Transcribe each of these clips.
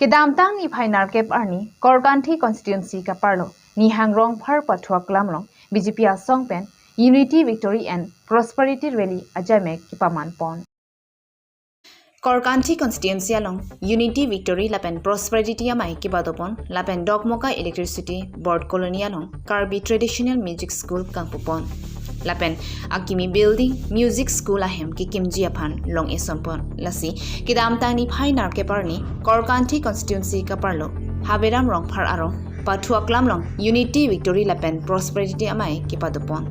Kedamtang ni phai narkep arni Korkanthi constituency ka parlo nihang rong phar pathua klamlong BJP asong pen Unity Victory and Prosperity Rally ajame kipaman pon. Korkanthi constituency along Unity Victory lapen Prosperity amai kibadopon lapen Dokmoka Electricity Board Colony along Karbi Traditional Music School kangpupon lapen Akimi Building Music School ahem ki kimji aphan long esompon lasi kidamtang ni phai narkeparni Korkanthi constituency kaparlo Haberam Rongphar aro Pathuaklam long Unity Victory lapen Prosperity amai kipadopon.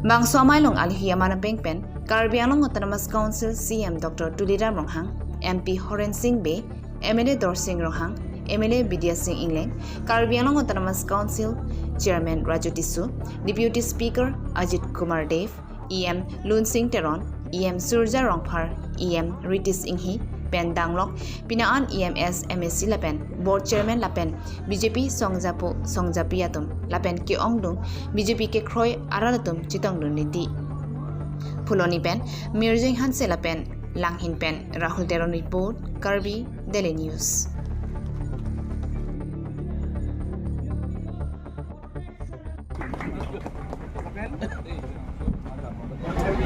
Bangso amai long alhi amana pengpen Karbi Anglong Autonomous Council CM Dr. Tuliram Ronghang, MP Horen Singh Bey, MLA Dorsing Ronghang, MLA Bidya Singh Ingleng, Karbi Anglong Autonomous Council Chairman Raju Tisu, Deputy Speaker Ajit Kumar Dev, EM Lun Singh Teron, EM Surja Rongphar, EM Ritis Inghi, Pen Danglok, Pinaan EMS MSC Lapen, Board Chairman Lapen, BJP Songjapu Songjapiatum, Lapen Ki Ongdung, BJP ke Kroi Aralatum Chitongdun Niti. Phuloni Pen, Mirjing Hansela Pen, Langhin Pen, Rahul Teron report, Karbi Daily News.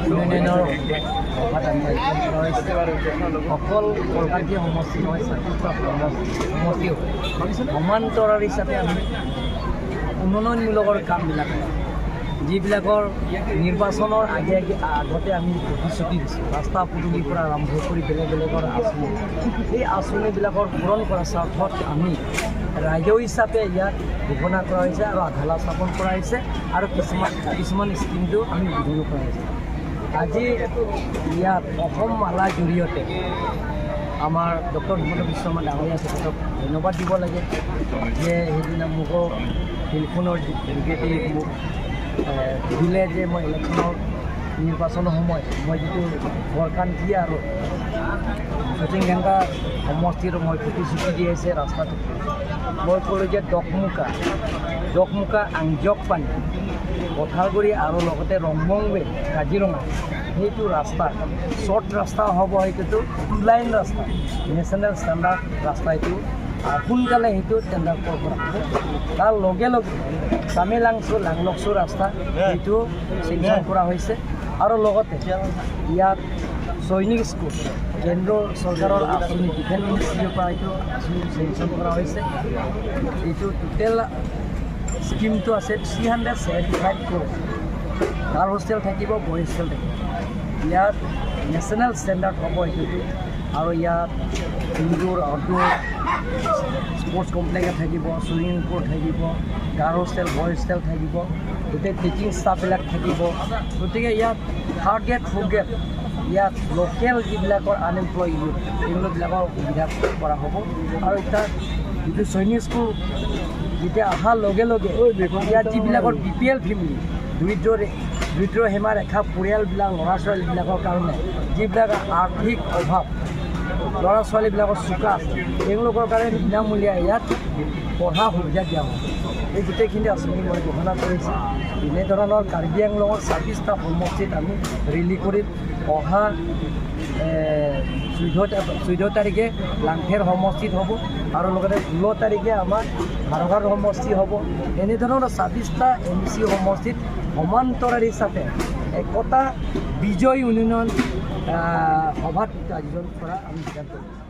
ইউনিয়নৰ সভাত আমি আয়োজন কৰা হৈছে। অকল কলকাঠি সমষ্টি নহয়, 26টা সমষ্টিও সমান্তৰাল হিচাপে আমি উন্নয়নমূলকৰ কামবিলাক, যিবিলাকৰ নিৰ্বাচনৰ আগে আগে আগতে আমি প্ৰতিশ্ৰুতি দিছোঁ, ৰাস্তা পদূলিৰ পৰা আৰম্ভ কৰি বেলেগ বেলেগৰ আঁচনি, এই আঁচনিবিলাকৰ পূৰণ কৰাৰ স্বাৰ্থত আমি ৰাজ্য হিচাপে ইয়াত ঘোষণা কৰা হৈছে আৰু আধাৰশিলা স্থাপন কৰা হৈছে আৰু কিছুমান কিছুমান স্কীমটো আমি উদ্বোধন কৰা হৈছে। আজি ইয়াত অসম মালাৰ জৰিয়তে আমাৰ ডক্টৰ হিমন্ত বিশ্ব শৰ্মা ডাঙৰীয়া, তেখেতক ধন্যবাদ দিব লাগে যে সেইদিনা মোকো ফিল্ডখনৰ যোগেদি মোক দিলে যে মই ইলেকশ্যনৰ নিৰ্বাচনৰ সময়ত মই যিটো বৰকান্তি আৰু চচিংঘেংকা সমষ্টিৰ মই প্ৰতিশ্ৰুতি দি আহিছে ৰাস্তাটো। মই ক'লোঁ যে দকমুকা, আংজকপানী, কঁঠালগুৰি আৰু লগতে ৰংমংৱে কাজিৰঙা, সেইটো ৰাস্তা শ্বৰ্ট ৰাস্তা হ'ব। সেইটোতো টু লাইন ৰাস্তা, নেশ্যনেল ষ্টেণ্ডাৰ্ড ৰাস্তা। এইটো সোনকালে সেইটো টেণ্ডাৰ কৰা হ'ব। তাৰ লগে লগে তামিলাংচু লাংলকচু ৰাস্তা, সেইটো চেংচন কৰা হৈছে। আৰু লগতে ইয়াত সৈনিক স্কুল, কেন্দ্ৰ চৰকাৰৰ আঁচনি, ডিফেন্স মিনিষ্ট্ৰীৰ পৰা এইটো আঁচনি চেংচন কৰা হৈছে। এইটো টোটেল স্কীমটো আছে 375 crore। Girl hostel থাকিব, বইজ হোষ্টেল থাকিব। ইয়াত নেশ্যনেল ষ্টেণ্ডাৰ্ড হ'ব এইটো। আৰু ইয়াত ইনডোৰ, আউটডোৰ স্পৰ্টছ কমপ্লেক্স থাকিব, চুইমিং পুল থাকিব, গাৰ্ল হোষ্টেল, বইজ হোষ্টেল থাকিব, গোটেই টিচিং ষ্টাফবিলাক থাকিব। গতিকে ইয়াত থাৰ্ড গ্ৰেড, ফ'ৰ্থ গ্ৰেড, ইয়াত লোকেল যিবিলাকৰ আনএমপ্লয় ইউথ, তেওঁলোকবিলাকৰ সুবিধা কৰা হ'ব। আৰু এতিয়া যিটো সৈনিক স্কুল যেতিয়া অহাৰ লগে লগে ইয়াত যিবিলাকৰ বি পি এল ফেমিলি, দৰিদ্ৰ দৰিদ্ৰ সীমা ৰেখা পৰিয়ালবিলাক, ল'ৰা ছোৱালীবিলাকৰ কাৰণে, যিবিলাক আৰ্থিক অভাৱ, ল'ৰা ছোৱালীবিলাকৰ চোকা আছে, তেওঁলোকৰ কাৰণে বিনামূলীয়া ইয়াত পঢ়া সুবিধা দিয়া হ'ব। এই গোটেইখিনি আঁচনি মই ঘোষণা কৰিছোঁ। এনেধৰণৰ কাৰ্বি আংলঙৰ 26টা সমষ্টিত আমি ৰেলী কৰিম। অহা 14 তাৰিখে লাংফেৰ সমষ্টিত হ'ব আৰু লগতে 16 তাৰিখে আমাৰ হাৰঘাট সমষ্টি হ'ব। এনেধৰণৰ 26টা এম চি সমষ্টিত সমান্তৰাল হিচাপে একতা বিজয় উন্নয়ন সভাত আয়োজন কৰা আমি সিদ্ধান্ত লৈছোঁ।